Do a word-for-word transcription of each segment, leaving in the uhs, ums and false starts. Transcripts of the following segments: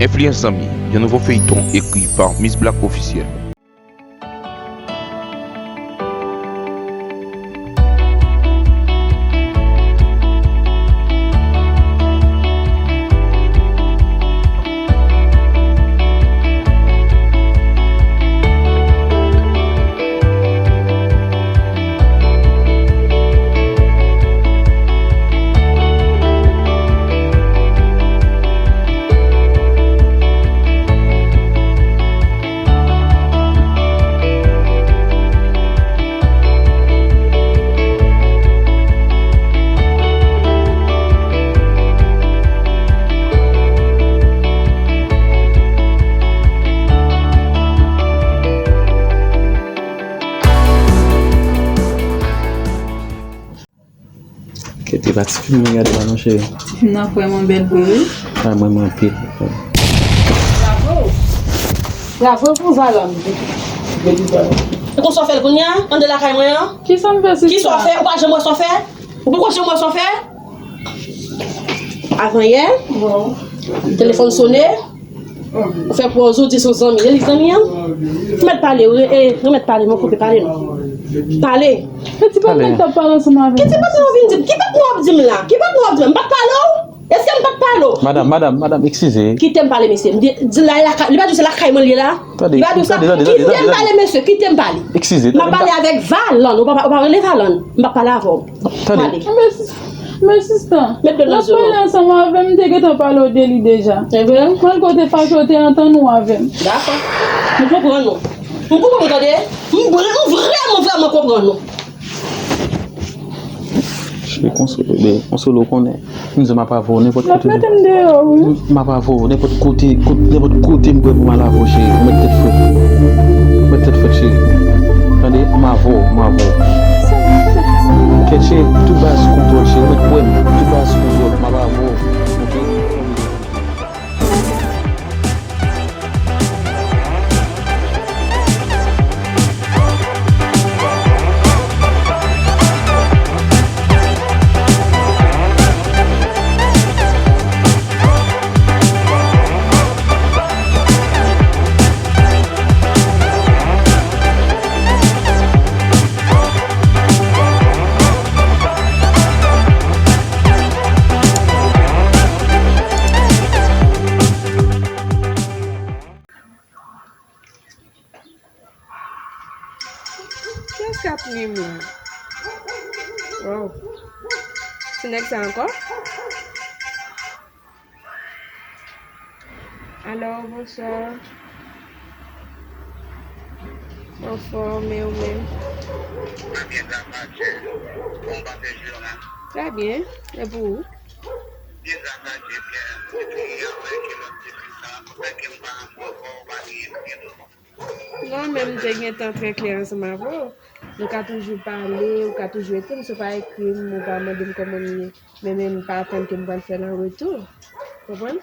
Enfliyans Zanmi, yon nouvo feyton ekri pa Miss Black Officiel. Kete pa ti fim mwen gade la non cheri. Fim nan vrèman bèl vre wi. Ay mwen mwen anpil. Bravo. Bravo pou Valon. E konsa w fè l kounye a? Anndan lakay mwen an? Kisa m fè sista? Kisa w fè? Ou pa janm wè sa w fè? Ou poko janm wè sa w fè? Avanyè, telefòn sone, ou fè pòz ou di se yon zanmi. E li zanmi an? Remèt pale, re, e, remèt pale, mwen koupe, pale non. Pale. Pale. Ki ti patnè w ap pale ansanm avè m? Ki ti patnè w vin di m? Ki patnè w ap di m la? Ki patnè w ap di m la? M pa t pale w? Èske m pa t pale w? Madam, madam, madam, eskize. Kite m pale, mesye. M di, di la, la, li pa di se lakay mwen li ye la? Tande, li pa di sa. Tande, tande, tande, tande. Kite m pale, mesye. Kite m pale. Eskize, tande. M ap pale avèk Valon. Ou pa, ou pa rele Valon. M pa pale avè w. Tande. Pale. Men sis-, men sista, lè w ap pale ansanm avè m, m te gentan pale w de li deja. Se vre? Mwen kote fache w te antann ou avè m. Dakò. M konprann ou. M konprann ou, tande. M vre-, m vrèman, vrèman konprann ou. Cheri, konsole, be, konsole w konnen. M di m ap avè w nenpòt kote. L ap mete m deyò, wi. M ap avè w nenpòt kote, kot-, nenpòt kote m kwè pou m al avè w, cheri. Ou met tèt frèt. Ou met tèt frèt, cheri. Tande, m avè w, m avè w. Kèt, cheri, tout bagay sou kontwòl, cheri. Ou met kwè m, tout bagay sou kontwòl. M ap avè w, oke? Kiyès k ap ri m la? Wow. Ti nèg sa ankò? Alo, bonswa. Anfòm, e ou menm? Mwen byen, gras a Dye. Kòman w pase jounen an? Trè byen. E pou ou? Byen, gras a Dye, byen. Epi, apre ke lòt ti fi sa, poutèt ke m pa ansanm avè w, ou pa gen anyen pou m di w. Non, men m te gentan trè klè ansanm avè w. Nou ka toujou pale, ou ka toujou ekri m, si w pa ekri m, ou pa mande m kòman m ye. Men, men m pa atann ke m pral fè l an retou. Konprann?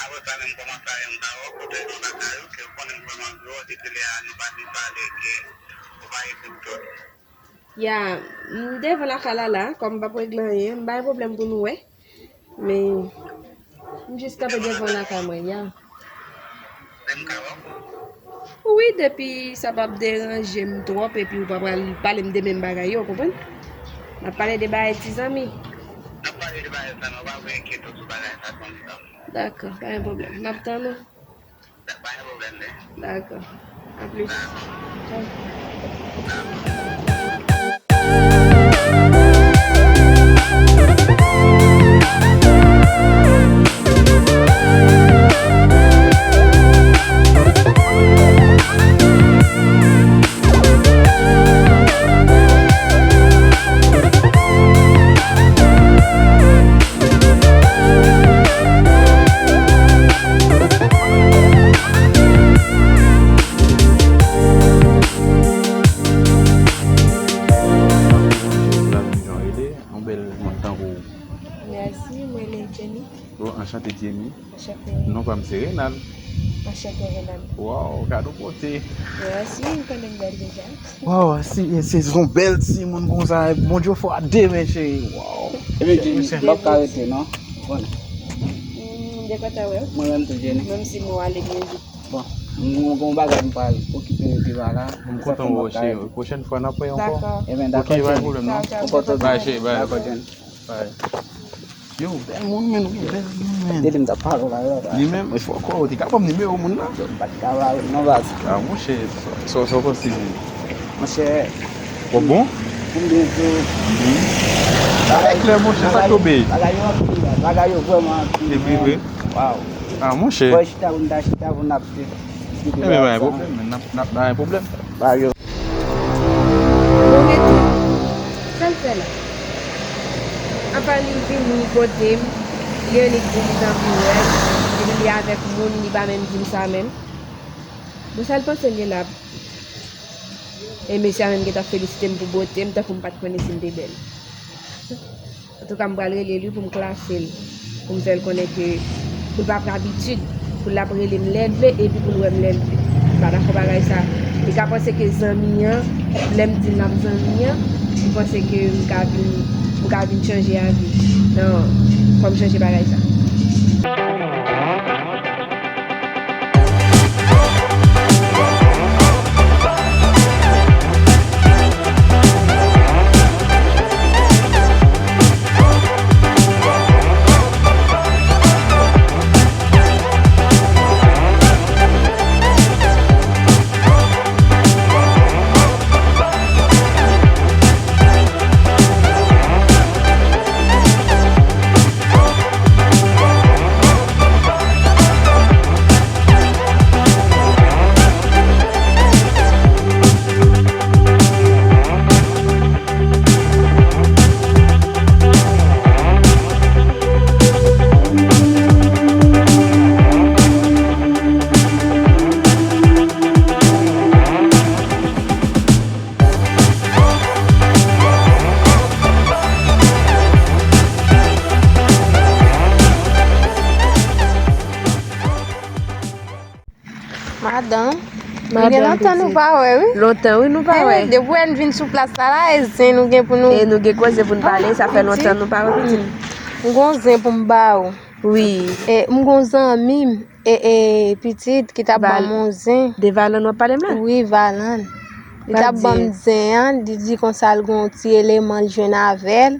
Apre sa, menm kòman sa ye, m pa wè w, kote nou lakay ou, ke w konnen m vrèman gwo, depi lè a nou pa di pale, ke ou pa ekri m tou. Ya, m devan lakay la la, kòm m p ap regle anyen, m pa gen pwoblèm pou nou wè. Men, m jis kanpe devan lakay mwen, ya. Men m ka wè w? Wi, depi sa p ap deranje m twòp epi ou pa pral pale m de menm bagay yo, konprann? N ap pale de bagay ti zanmi. N ap pale de bagay zanmi, ou pa bezwen enkyete w sou bagay sa, zanmi pa m. Dakò, pa gen pwoblèm. M ap tann ou. Pa gen pwoblèm, men. Dakò. A plis. Tchaw. Yon bèl moun tankou w. Mèsi, mwen rele Jenny. Oh, anchante Jenny. Anchante. Non pa m se Renald. Anchante Renald. Waw, kado pote. Mèsi, m konnen m bèl deja. Waw, si, se yon bèl timoun konsa, Bondye fè w a de men cheri. Waw. Ebyen, Jenny, m p ap ka rete non. Bon. Hmm, Kontan wè w. Mwen menm tou, Jenny. Menm si mwen ale byen vit. Bon, mwen gen yon bagay m pral okipe yo devan la. M kontan wè w, cheri. Pwochèn fwa n ap wè ankò. Dakò. Ebyen, dakò, Jenny. Ok, pa gen pwoblèm, non. Tchaw, tchaw, tchaw, tchaw. Bye, cheri, bye. Dakò, Jenny. Bye. Yo, bèl moun, men, wi, bèl moun, men. Depi m t ap pale w la, yo, li menm, e fò kwè, ou te ka ban m nimewo moun nan. Yo, m pa t ka ba ou non, baz. Ah, monchè, sa, sa, sa w panse, men? Monchè. Bon, bon? Pou m byen di w, bagay, klè, monchè, sa bagay, tonbe. Bagay yo anpil, bagay yo vrèman anpil, men. E vre, vre? Waw. Ah, monchè. Fò chita pou n ta chita pou n ap diskite. Ebyen, pa gen pwoblèm, men n ap, n ap, pa gen pwoblèm. Bagay yo. Bon, men tou, sa l fè la? Apa li vini kote m, li annik di li t anvi wè m, epi li avèk moun, li pa menm di m sa menm. Bon, sa l panse l ye la? E mesye a menm gentan felisite m pou bote m, tankou m pa t konnen si m te bèl. Antouka, m pral rele l wi pou m klase l, pou m fè l konnen ke, pou l pa pran abitid pou l ap rele m lè l vle epi pou l wè m lè l vle. M pa dakò bagay sa. Li ka panse ke zanmi an, lè m di l n ap zanmi an, li panse ke m ka vin, m ka vin chanje avi. Non, fò m chanje bagay sa. Madanm, nou gen lontan nou pa wè, wi. Lontan, wi, nou pa wè. Depi wè n vin sou plas la, la, e zen nou gen pou nou. E nou gen koze pou n pale, sa fè lontan nou pa wè, pitit. M gon zen pou m ba ou. Wi. E m gon zanmi m, e, e, pitit, ki t ap ban m yon zen. De Valan w ap pale m la? Wi, Valan. Li t ap ban m zen an, li di konsa l gon ti eleman l jwenn avè l.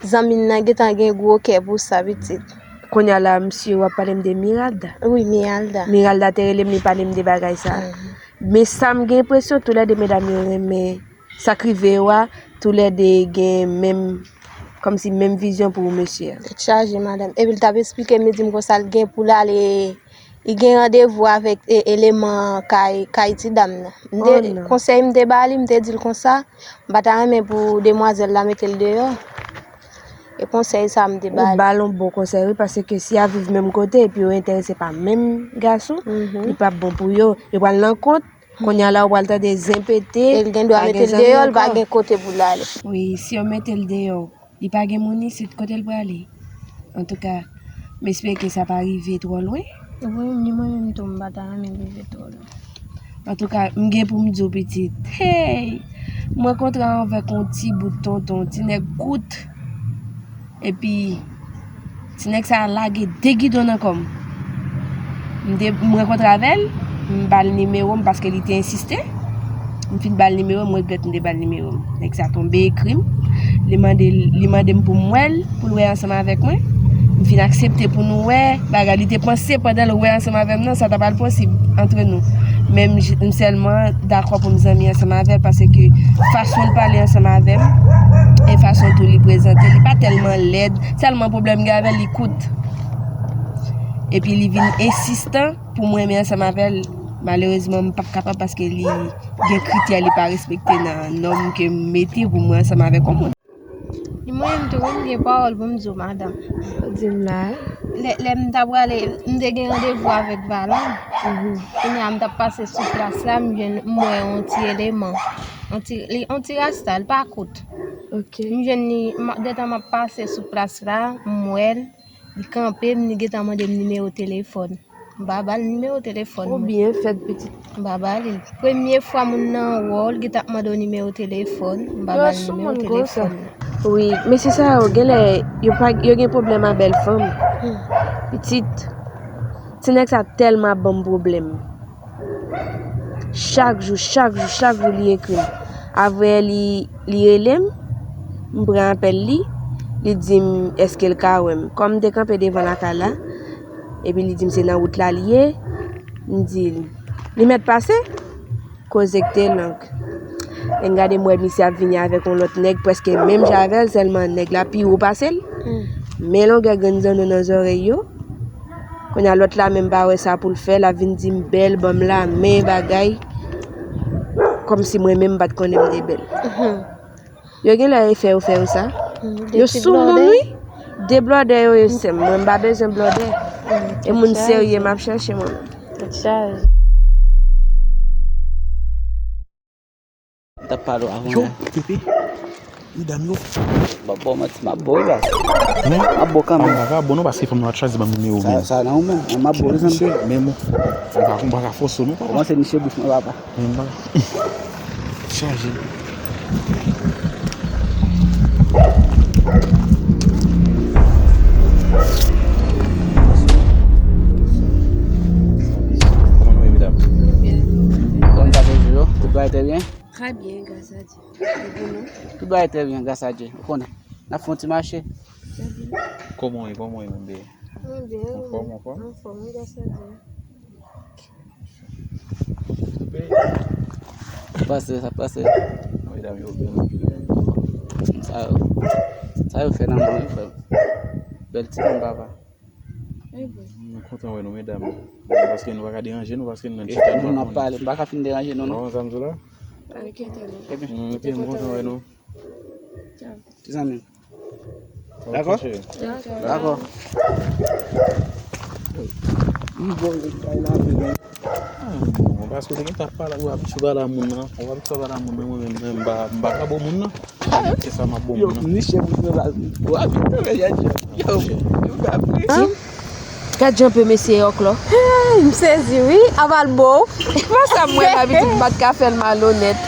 Zanmi n nan gentan gen gwo kè pou sa, pitit. Kounye a la, misye, w ap pale m de Miralda? Wi, Miralda. Miralda te rele m, li pale m de bagay sa. Mhm. Men sa m gen enpresyon, toulède medam yo renmen sa k rive yo a, toulède gen menm, kòmsi menm vizyon pou mesye a. Tèt chaje, madanm. Epi l t ap esplike m, li di m konsa l gen pou l ale, li gen randevou avèk e-, eleman kay, kay ti dam nan. M te, konsèy m te ba li, m te di l konsa, m pa ta renmen pou demwazèl la mete l deyò. E konsèy sa m te ba li. Ou ba l yon bon konsèy, wi, paske si y ap viv menm kote epi yo enterese pa menm gason, li p ap bon pou yo. Yo pral nan kont, kounye a la, ou pral tande zen pete, e l gen dwa mete l deyò, l pa gen kote pou l ale. Wi, si yo mete l deyò, li pa gen moun isit, kote l prale? Antouka, m espere ke sa pa rive twò lwen. Wi, ni mwen menm tou, m pa ta renmen rive twò lwen. Antouka, m gen pou m di w, pitit. Hey! M rankontre avèk yon ti bout tonton, ti nèg kout. Epi, ti nèg sa a lage de gidon nan kò m. M te, m rankontre avè l, m ba l nimewo m paske li te ensiste. M fin ba l nimewo m, m regrèt m te ba l nimewo m. Nèg sa tonbe ekri m. Li mande, li mande m pou m wè l, pou l wè ansanm avèk mwen. M fin aksepte pou nou wè. Bagay li te panse pandan l wè ansanm avè m nan, sa ta pral posib antre nou. Men m j-, m sèlman dakò pou m zanmi ansanm avè l, paske fason l pale ansanm avè m, e fason tou li prezante, li pa tèlman lèd, sèlman pwoblèm m gen avè l, li kout. Epi li vin ensistan pou m renmen ansanm avè l. Malerezman, m p ap kapab paske li gen kritè li pa respekte nan nòm ke m mete pou mwen ansanm avèk yon moun. Li mwen menm tou, wi, m gen pawòl pou m di w, madanm. Di m la. Lè, lè m ta prale, m te gen randevou avèk Valan. Mhm. Kounye a, m t ap pase sou plas la, m jwenn, m wè yon ti eleman. Yon ti, li, yon ti rasta, li pa kout. Ok. M jwenn li, m, detan m ap pase sou plas la, m wè l, li kanpe m, li gentan mande m nimewo telefòn. M pa ba l nimewo telefòn mwen. Ou byen fèt, pitit. M pa ba li l. Premye fwa moun nan wè w, l gentan ap mande w nimewo telefòn. M pa ba l nimewo telefòn mwen. Wi, mesye sa yo, genlè, yo pa, yo gen pwoblèm a bèl fanm. Hmm. Pitit, Ti nèg sa tèlman ap ban m pwoblèm. Chak jou, chak jou, chak jou li ekri m. Apre li, li rele m, m pran apèl li, li di m èske l ka wè m. Kòm m te kanpe devan lakay la, epi li di m se nan wout la li ye, m di l, li mèt pase? Koze k te long. Lè m gade m wè misye ap vini avèk yon lòt nèg prèske menm jan avè l, sèlman nèg la pi wo pase l. Men longè grenn zanno nan zòrèy yo. Kounye a lòt la menm pa wè sa pou l fè, l ap vin di m bèl, ban m lamen, bagay. Kòmsi mwen menm m pa t konnen m te bèl. Yo gen lè e fè yo fè yo sa. Yo sou moun, wi. De blòdè yo ye sè m. Mwen m pa bezwen blòdè. E moun serye m ap chèche mwen menm. Tèt chaje. M t ap pale w avan la. Yo, Pepe, medam yo. M ap ba w manti, m ap ba w wi baz. M ap ba w kanmenm. M pa ka ba w non, paske fanm nan pa t chwazi ban m nimewo menm. Sa nan ou menm, m ap ba w wi zanmi. Men bon, m pa, m pa ka fòse w non, papa. Kòmanse niche bouch mwen, papa. Men m pa chaje. Kòman nou ye, medam? Kòman sa fè jou yo? Tout bagay trè byen? Trè byen, gras a Dye. E pou nou? Tout bagay trè byen, gras a Dye. Ou konnen, n ap fè yon ti mache. Trè byen. Kòman w ye, kòman w ye, mon bebe? Mwen byen, anfòm, anfòm? Anfòm, wi, gras a Dye. Sa pase, sa pase. Medam yo bèl anpil, men. Sa yo, sa yo fè nan mwen, yo fè bèl timoun, papa. Mwen kontan wè nou, medam. Paske nou pa ka deranje nou, paske nou nan chita, nou pa konnen. N ap pale, m pa ka fin deranje nou, non. Ou konprann sa m di w la? Mwen kontan wè nou. Ti zanmi m. Dakò? Dakò. M bon, m bay la, m bon. Ah, bon, paske w te gentan ap pale, w abitye pale a moun nan. W abitye pale a moun nan, mwen menm, mwen, m pa, m pa ka bon moun nan. Se sa m ap bon moun nan. Yo, m niche bouch mwen la. W abitye, men, yo, yo, yo, yo, yo, Gad jan pe mesye yo klò. Hey, m sezi wi, ap al bo. Konsa m wè la pitit m pa t ka fè l malonèt.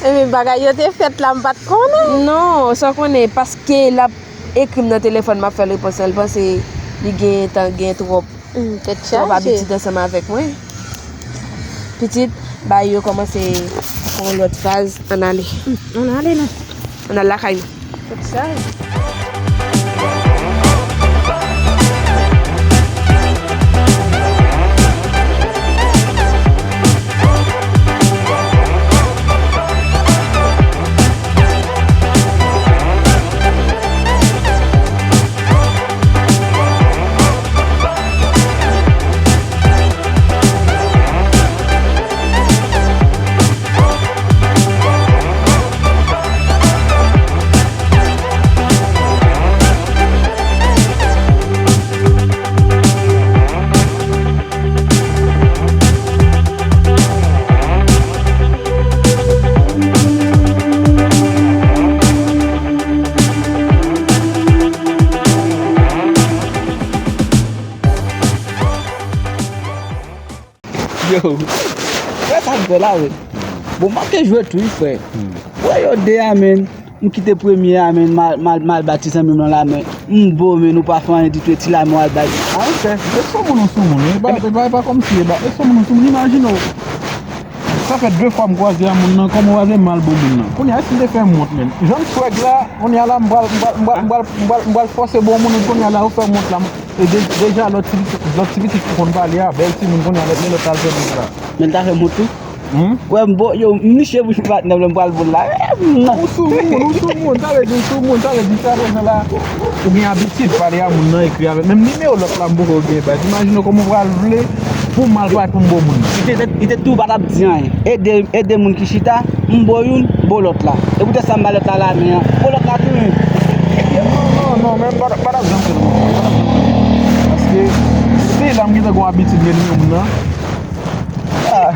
Ebyen bagay yo te fèt la m pa t konnen. Non, sa w konnen, paske l ap ekri m nan telefòn, m ap fè l repons lan, l panse li gen tan, gen twòp, twòp abitid ansanm avèk mwen. Pitit, bagay yo kòmanse pran yon lòt faz, ann ale. Ann ale non. Ann al lakay nou. Tèt chaje. Yo, wè sa m fè la, wi. Bon, m ap te jwe tou, wi, frè. Wè yo de a, menn. M kite premye a, menn, m al, m al, m al bat ti zanmi m nan lamen. M bo, menn, ou pa fè anyen ditou, e ti lamen w al bay. A, ok. E sou moun ou sou moun, e pa, e pa, e pa kòmsi, e pa, e sou moun ou sou moun, imajine w. Sa fè de fwa m kwaze a moun nan, kòman w ale m al bo moun nan. Kounye a, si m te fè m wont, menn. Jan m swag la, kounye a la, m pral, m pral, m pral, m pral, m pral, m pral fòse bo moun, kounye a la, ou fè m wont la. E de-, deja lòt ti pitit, lòt ti pitit pou konn pale a, bèl timoun kounye a, lòt, men lòt al fè moun la. Men l ta fè m wont tou. Hmm? Wè m bo, yo, m niche bouch patnè m, lè m pral bo l la. Ou sou moun, ou sou moun, sa vle di ou sou moun, sa vle di sa deja la. Ou gen abitid pale a moun nan, ekri avè l. Menm nimewo lòt la m poko gen, baz. Imajine w kòman w pral vle pou m al pale pou m bo moun nan. Li te, li te tou pa t ap di anyen. Ede, ede moun ki chita, m bo youn, bo lòt la. E poutèt sa m ba lòt la lamen an. Bo lòt la tou youn. Non, non, non, men pa, pa t ap janm fè l konsa. Pa t ap janm fè l konsa. Paske, se la m gentan gon abitid rele non moun nan. Ah,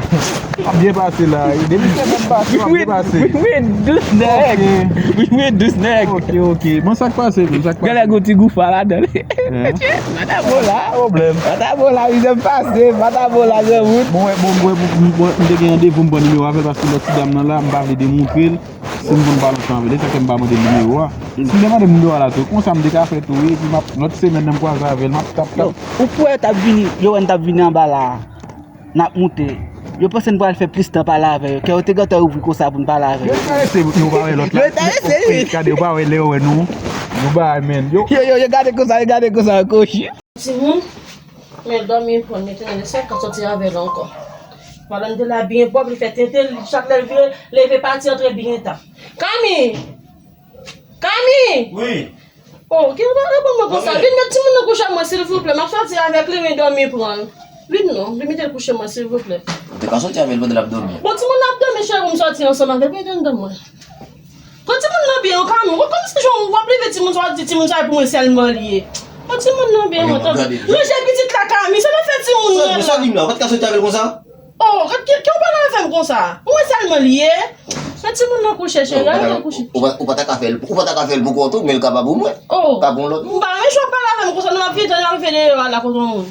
ap byen pase la. Depi semèn pase, w ap byen pase. Wi, wi, dous nèg. Ok. Wi, wi, dous nèg. Ok, ok. Bon, sa k pase, menm, sa k pase? Gen nèg yon ti gou fwa ladan l. Hein? Patabo la. Pa pwoblèm. Patabo la, wi, se m pase. Patabo la, granmoun. Bon, wè, bon, wè, bon, bon, m te gen randevou, m pran nimewo avè l paske lòt ti dam nan la, m pa vle demontre l. Si m konn pa lontan avè l, e sa k fè m pa mande l nimewo a. Si m te mande m nimewo a la tou, konsa m te ka fè tou, wi, epi m ap, lòt semèn nan m kwaze avè l, m ap tap, tap. Ou kwè t ap vini, yo wè n t ap vini anba la a, n ap moute. Yo panse n pral fè plis tan pale avè yo. Kè yo te gentan ouvri konsa pou n pale avè yo. Yo enterese, yo pa wè lòt la. Yo enterese, wi. Gade, yo pa wè lè yo wè nou. Yo pa wè, men. Yo, yo, yo, gade konsa, yo gade konsa, kochi. Timoun, men dòmi pran, men tande, se ka sòti avè l ankò. Madanm te la byen pwòp, li fè tenten, li chak lè l vire, leve pati, antre byen ta. Kami! Kami! Wi. Oh, ki ou pa reponn mwen konsa? Vin met timoun nan kouche mwen, silvouplè. M ap sòti avèk li, men dòmi pran l. Vin non, vin mete l kouche mwen, silvouplè. Ou te ka sòti avè l pandan l ap dòmi? Bon, timoun nan ap dòmi, cheri, pou m sòti ansanm avè l, mete anndan mwen. Pran timoun nan byen, Kami. Ou konn se jan w ap leve timoun sa, w ap di timoun sa e pou mwen sèlman li ye. Pran timoun nan byen, mwen, tanpri. Ranje pitit la, Kami. Se nan fè timoun nan la. Sa, sa, sa, sa, ou pa t ka sòti avè l konsa? Oh, gad, ki, ki w pale avè m konsa? Pou mwen sèlman li ye. Fè timoun nan kouche, cheri, al kouche. Ou pa, ou pa ta ka fè l, ou pa ta ka fè l pou kont ou, men l ka pa pou mwen. Oh. Ka pou yon lòt moun. M pa renmen jan w pale avè m konsa, non, m ap vin, m ap vin deyò a la kote yon moun.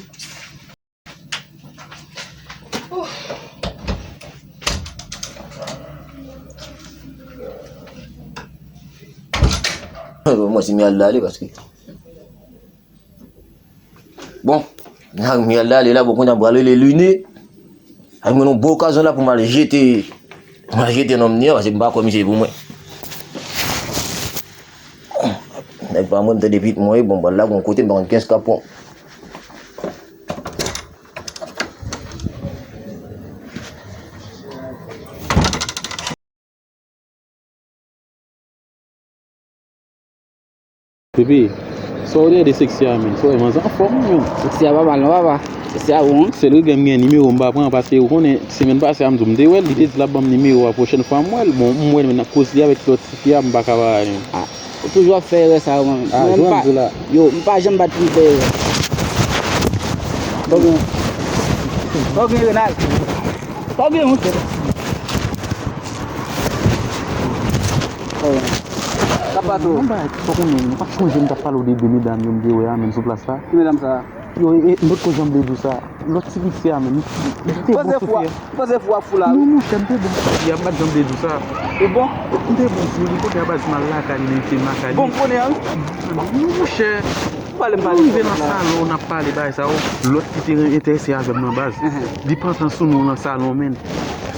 Mwen, si m al la, ale, paske Bon, nan mi al dale la, bon, kounye a m pral rele Line. Ay mwen yon bon okazyon la pou m al jete, pou m al jete nonm ni an, paske m pa kwè misye pou mwen. Nèg pa mwen, m tande pit mwen, bon, m pral lage yon kote, m pa konn kiyès k ap pran. Pipi, sa w te di seksi a, men? Sa w wè, manzè anfòm, men. Seksi a pa mal, non, papa. Seksi a bon. Sèl regrè m gen, nimewo m pa pran, paske ou konnen, semèn pase a, m di w, m te wè l, li te di l ap ban m nimewo a, pwochèn fwa m wè l. Bon, m wè l, men nan koze avèk lòt tifi a, m pa ka pa ale. Ah, ou toujou ap fè erè sa yo, mwen menm. Ah, mwen, m pa, yo, m pa janm bat pou m fè erè. Bon, bon. Bon, gen Renald. Sa w gen, monchè? Sa w gen? Sa pa tou. Yon bagay, sa w konnen, m pa sonje m t ap pale w de de medam yo m te wè a, menm sou plas la. Ki medam sa a? Yo, e, e, m potko janm vle di w sa. Lòt ti piti a, menm, li te bon sou fi a. Panse fou ap fou la, wi. Non, monchè, m te bon sou fi a, m pa t janm vle di w sa. Ou bon? M te bon sou li, kote a baz m al lakay li, men li te lakay li. Bon, m konnen an, wi. Non, monchè. Ou pale m pale. Nou rive nan salon, n ap pale bagay sa yo. Lòt ki te enterese avè m nan baz. Li pantan sou nou nan salon, menn.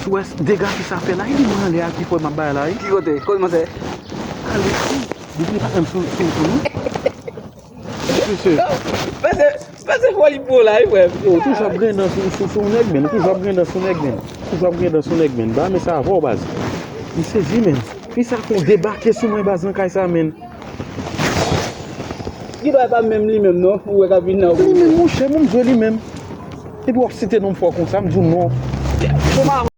Si w wè dega fi sa fè la, e li mwen anlè a ki fè m ap bay la, wi. Ki kote? Kote manzè? Ale, depi li pa fè m sou, sou, sou nou. Mesye. Pase, pase foli pou w la, wi, frè m. Yo, toujou ap grenn dan sou, sou, sou nèg, menn. Toujou ap grenn dan sou nèg, menn. Toujou ap grenn dan sou nèg, menn. Ba, men sa avè w, baz. M sezi, menn. Fi sa fè yon debake sou mwen, baz, nan kay sa, menn. Gidwa e pa menm li menm non, ou wè k ap vin nan. Li menm, monchè, mwen m jwe li menm. Epi w ap site non m fò konsa, m di w non.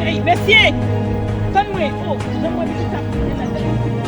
Hey, mesye! Tann mwen! Oh, jan mwen pitit sa ap kite la,